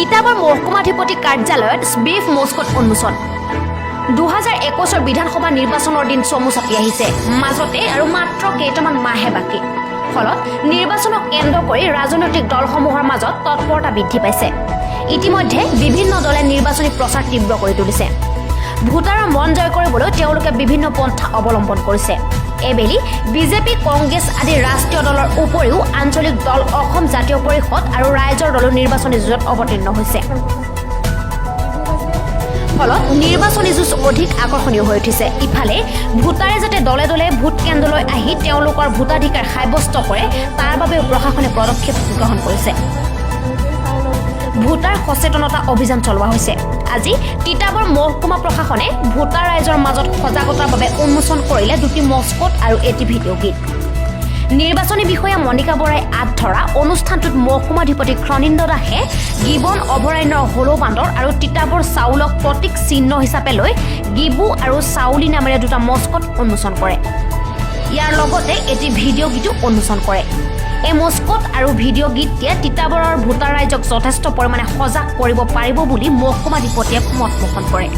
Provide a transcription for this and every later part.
তিতাবৰ মহকুমাধিপতি কাৰ্যালয়ত বিফ মস্কট উন্মোচন। 2021ৰ বিধানসভা নিৰ্বাচনৰ দিন চমু চাপি আহিছে। মাজতে আৰু মাত্ৰ কেইটামান মাহহে বাকী। ফলত নিৰ্বাচনক কেন্দ্ৰ কৰি ৰাজনৈতিক দলসমূহৰ মাজত তৎপৰতা বৃদ্ধি পাইছে। ইতিমধ্যে বিভিন্ন দলে নিৰ্বাচনী প্ৰচাৰ তীব্ৰ কৰি তুলিছে। ভোটাৰৰ মন জয় কৰিবলৈ তেওঁলোকে বিভিন্ন পন্থা অৱলম্বন কৰিছে। এইবেলি বিজেপি, কংগ্ৰেছ আদি ৰাষ্ট্ৰীয় দলৰ উপৰিও আঞ্চলিক দল অসম জাতীয় পৰিষদ আৰু ৰাইজৰ দলো নিৰ্বাচনী যুঁজত অৱতীৰ্ণ হৈছে। ফলত নিৰ্বাচনী যুঁজ অধিক আকৰ্ষণীয় হৈ উঠিছে। ইফালে ভোটাৰে যাতে দলে দলে ভোট কেন্দ্ৰলৈ আহি তেওঁলোকৰ ভোটাধিকাৰ সাব্যস্ত কৰে, তাৰ বাবেও প্ৰশাসনে পদক্ষেপ গ্ৰহণ কৰিছে। ভোটাৰ সচেতনতা অভিযান চলোৱা হৈছে। আজি তিতাবৰ মহকুমা প্ৰশাসনে ভোটাৰ ৰাইজৰ মাজত সজাগতাৰ বাবে উন্মোচন কৰিলে দুটি মস্কট আৰু এটি ভিডিঅ' গীত। নিৰ্বাচনী বিষয়া মণিকা বৰাই আঁত ধৰা অনুষ্ঠানটোত মহকুমাধিপতি খনীন্দ্ৰ দাসে গিবন অভয়াৰণ্যৰ হলৌ বান্দৰ আৰু তিতাবৰ চাউলক প্ৰতীক চিহ্ন হিচাপে লৈ গিবু আৰু চাউলি নামেৰে দুটা মস্কট উন্মোচন কৰে। ইয়াৰ লগতে এটি ভিডিঅ' গীতো উন্মোচন কৰে। এই মস্কট আৰু ভিডিঅ' গীতটিয়ে তিতাবৰৰ ভোটাৰ ৰাইজক যথেষ্ট পৰিমাণে সজাগ কৰিব পাৰিব বুলি মহকুমাধিপতিয়ে মত পোষণ কৰে।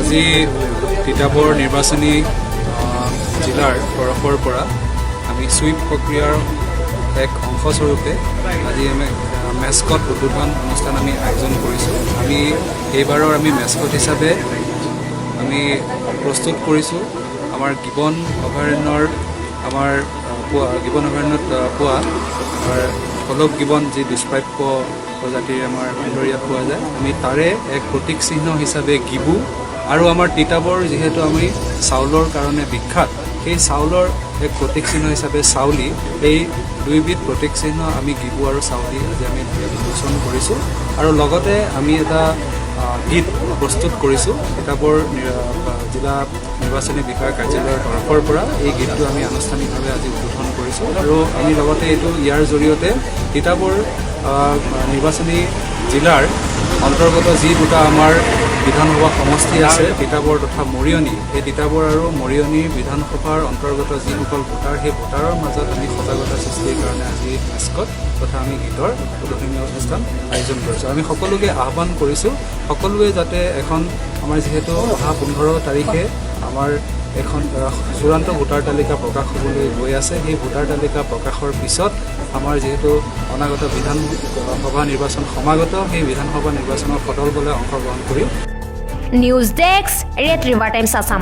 আজি তিতাবৰ নিৰ্বাচনী জিলাৰ তৰফৰ পৰা আমি চুইপ প্ৰক্ৰিয়াৰ এক অংশস্বৰূপে আজি আমি মেস্কট উদ্বোধন অনুষ্ঠান আমি আয়োজন কৰিছোঁ। আমি এইবাৰৰ আমি মেস্কট হিচাপে আমি প্ৰস্তুত কৰিছোঁ আমাৰ গিবন অভয়াৰণ্যৰ আমাৰ পোৱা গিবন অভয়াৰণ্যত পোৱা আমাৰ হলক গিবন, যি দুষ্প্ৰাপ্য প্ৰজাতিৰ আমাৰ বান্দৰ ইয়াত পোৱা যায়, আমি তাৰে এক প্ৰতীক চিহ্ন হিচাপে গিবু আৰু আমাৰ তিতাবৰ যিহেতু আমি চাউলৰ কাৰণে বিখ্যাত, সেই চাউলৰ এক প্ৰতীক চিহ্ন হিচাপে চাউলি, এই দুইবিধ প্ৰতীক চিহ্ন আমি গিবু আৰু চাউলি আজি আমি ইয়াত উন্মোচন কৰিছোঁ। আৰু লগতে আমি এটা গীত প্ৰস্তুত কৰিছোঁ। তিতাবৰ জিলা নিৰ্বাচনী বিষয়া কাৰ্যালয়ৰ তৰফৰ পৰা এই গীতটো আমি আনুষ্ঠানিকভাৱে আজি উদ্বোধন কৰিছোঁ। আৰু আমি লগতে এইটো ইয়াৰ জৰিয়তে তিতাবৰ নিৰ্বাচনী জিলাৰ অন্তৰ্গত যি দুটা আমাৰ বিধানসভা সমষ্টি আছে, তিতাবৰ তথা মৰিয়নি, এই তিতাবৰ আৰু মৰিয়নি বিধানসভাৰ অন্তৰ্গত যিসকল ভোটাৰ, সেই ভোটাৰৰ মাজত আমি সজাগতা সৃষ্টিৰ কাৰণে আজি মেস্কট তথা আমি গীতৰ উদ্বোধনী অনুষ্ঠান আয়োজন কৰিছোঁ। আমি সকলোকে আহ্বান কৰিছোঁ, সকলোৱে যাতে এখন আমাৰ যিহেতু অহা 15 তাৰিখে আমাৰ এখন চূড়ান্ত ভোটাৰ তালিকা প্ৰকাশ হ'বলৈ গৈ আছে, সেই ভোটাৰ তালিকা প্ৰকাশৰ পিছত আমাৰ যিহেতু অনাগত বিধানসভা নিৰ্বাচন সমাগত, সেই বিধানসভা নিৰ্বাচনৰ সদলবলে অংশগ্ৰহণ কৰি news desk, red river times Assam.